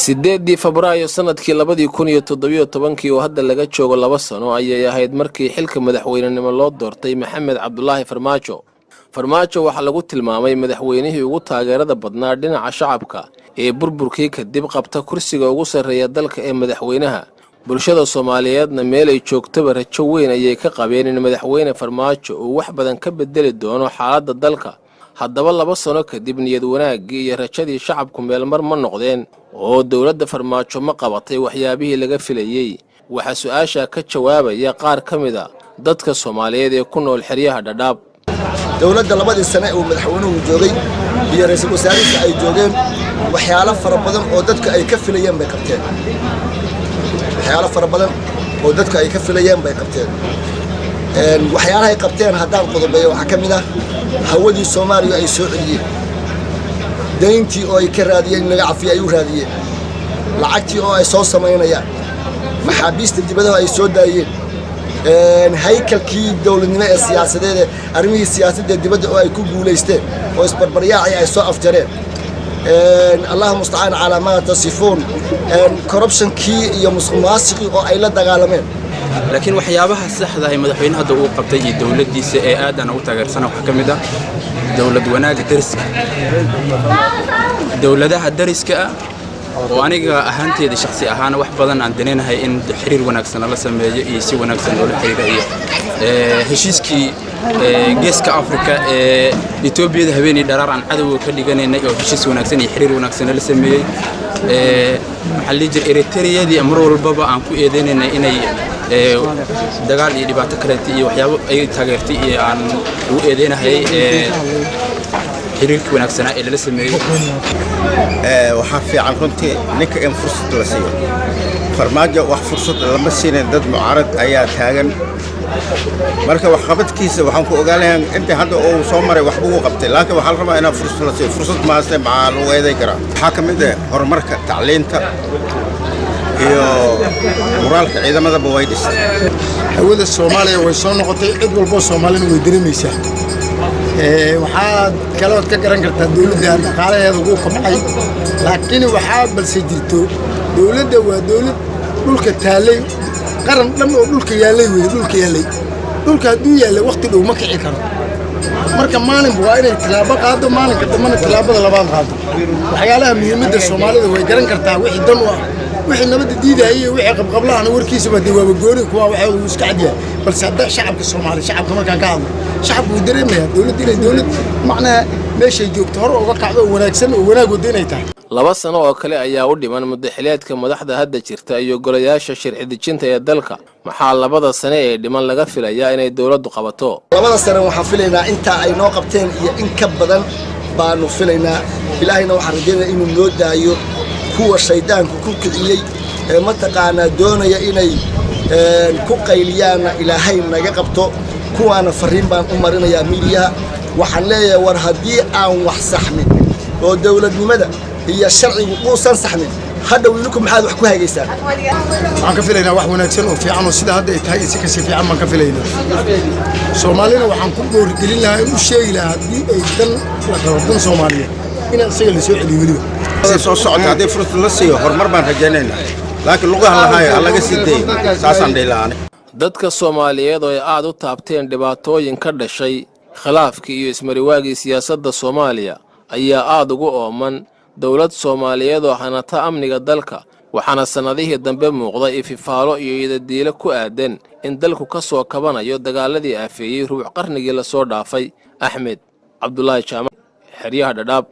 8-dii Febraayo sanadkii 2017-kii, oo hadda laga joogo 2 sano, ayay ahayd markii xilka madaxweynenimo loo doortay Maxamed Cabdulaahi Farmaajo. Farmaajo waxaa lagu tilmaamay madaxweynihii ugu taageerada badnaa dhinaca shacabka ee burburkii kadib qabta kursiga ugu sarreeya dalka ee madaxweynaha. Bulshada Soomaaliyeedna meelay joogtaba rajo weyn ayay ka qabeen in Madaxweyne Farmaajo uu wax badan ka bedeli doono xaaladda dalka. Haddaba, 2 sano kadib, niyad wanaaggii iyo rajadii shacabku meelmar ma noqdeen oo dowladda Farmaajo ma qabatay waxyaabihii laga filayey? Waxaa su-aasha ka jawaabaya qaar ka mid a dadka Soomaaliyeed ee ku nool xeryaha Dhadhaab. Dowladda labadii sane uu madaxweynuhu joogay iyo ra-iisul wasaarihiisa ay joogeen, waxyaalo fara badan oo dadku ay ka filayeen bay qabteen. Waxyaalo fara badan oo dadku ay ka filayeen bay qabteen. Waxyaalahay qabteen haddaan qodobeeyo, waxaa ka mid ah hawadii Soomaaliya ay soo celiyeen, dayntii oo ay ka raadiyeen in laga cafiyo ay u raadiyeen, lacagtii oo ay soo samaynayaan, maxaabiista dibadaha ay soo daayeen, haykalkii dowladnimo ee siyaasadeed ee arrimihii siyaasadda dibadda oo ay ku guulaysteen oo isbarbaryaacii ay soo afjareen. Allahu mustacaan calaa maa tasifuun. Corruptionkii iyo musuqmaasuqii oo ay la dagaalameen. Laakiin waxyaabaha saxda ay madaxweyne hadda uu qabtay iyo dowladdiisa ee aad aan ugu taageersana waxaa ka mid ah dowlad wanaagga dariska, dowladaha dariska ah, oo aniga ahaanteeda shakhsi ahaan wax badan aan danaynahay in xiriir wanaagsan lala sameeyo iyo si wanaagsan loola xiriira, iyo heshiiskii Geeska Afrika ee Etoobiyada habeenii dharaar aan cadowga ka dhiganaynay oo heshiis wanaagsan iyo xiriir wanaagsan lala sameeyey. Maxaa la dhihi jiray, Eritreyadii mar walbaba aan ku eedeynaynay inay dagaal iyo dhibaato kaleeta iyo waxyaabo ay taageertay iyo aan ugu eedeynahayay, xiriirkii wanaagsanaa ee lala sameeyey. Waxaa fiican runtii ninka in fursad la siiyo. Farmaajo wax fursad lama siinin, dad mucaarad ayaa taagan. Marka waxqabadkiisa waxaan ku ogaanayaa inta hadda uu soo maray wax buu qabtay, laakiin waxaa la rabaa inaa fursad la siiyo. Fursad maaste maxaa lagu eeday karaa? Waxaa ka mid ah horumarka tacliinta iyo moraalka ciidamadaba way dhistay. Hawada Soomaaliya way soo noqotay, cid walboo Soomaalina way dareemaysaa. Waxaad kalood ka garan kartaa dowladda dhaqaalaheeda wuu kobcay, laakiin waxaa balse jirto dowladda waa dowlad dhulka taallay, qaran dhan oo dhulka yaallay wey. Dhulka yaallay, dhulka hadduu yaallay wakhti dhow ma kici karo. Marka maalinba waa inay tallaabo qaado, maalinka dambena tallaabada labaad qaado. Waxyaalaha muhiimadda Soomaalida way garan kartaa wixii dan u ah, wixii nabadda diidaya iyo wixii qabqablahana warkiisaba dee waaba gooni, kuwa waxa uu iska cadyahay. Balse hadda shacabka Soomaaliya, shacabka markaan ka hadlo, shacabku wuu dareemayaa dowladda inay dowlad macnaha meeshay joogto hor uga kacdo oo wanaagsan oo wanaag waddo inay tahay. 2 sano oo kale ayaa u dhiman muddaxileedka madaxda hadda jirta iyo golayaasha sharci dejinta ee dalka. Maxaa labada sane ee dhiman laga filayaa inay dowladdu qabato? Labada sane waxaan filaynaa intaa ay noo qabteen iyo in ka badan baanu filaynaa. Ilaahayna waxaan rajaynaya inuu noo daayo kuwa shayddaanku ku kiciyey ee mataqaanaa doonaya inay ku qayliyaanna Ilaahay naga qabto. Kuwaana farriin baan u marinayaa miidiyaha. Waxaan leeyahay, war haddii aan wax saxmin oo dowladnimada iyo sharcigu uusan saxmin, hadhow idinku maxaad wax ku hagaysaan? Waxaan ka filaynaa wax wanaagsan oo fiican oo sida hadda ay tahay si kasii fiican baan ka filaynaa. Soomaalina waxaan ku boorigelin lahaa in u sheegi lahaa haddii ay dan la rabo, dan Soomaaliyeed, inaan isaga la soo celiyo weliba. Soo socota haddii fursad la siiyo, horumar baan rajaynaynaa, laakiin lugaha lahaayo ha laga sii dayo, saasaan dhihi lahaa ani. Dadka Soomaaliyeed oo ay aad u taabteen dhibaatooyin ka dhashay khilaafkii iyo ismariwaagii siyaasadda Soomaaliya ayaa aad ugu ooman dowlad Soomaaliyeed oo hanata amniga dalka. Waxaana sannadihii dambe muuqda ififaalo iyo idadiilo ku aadan in dalku ka soo kabanayo dagaaladii aafeeyey rubuc qarnigii lasoo dhaafay. Axmed Cabdulaahi Jaamac, xeryaha Dhadhaab.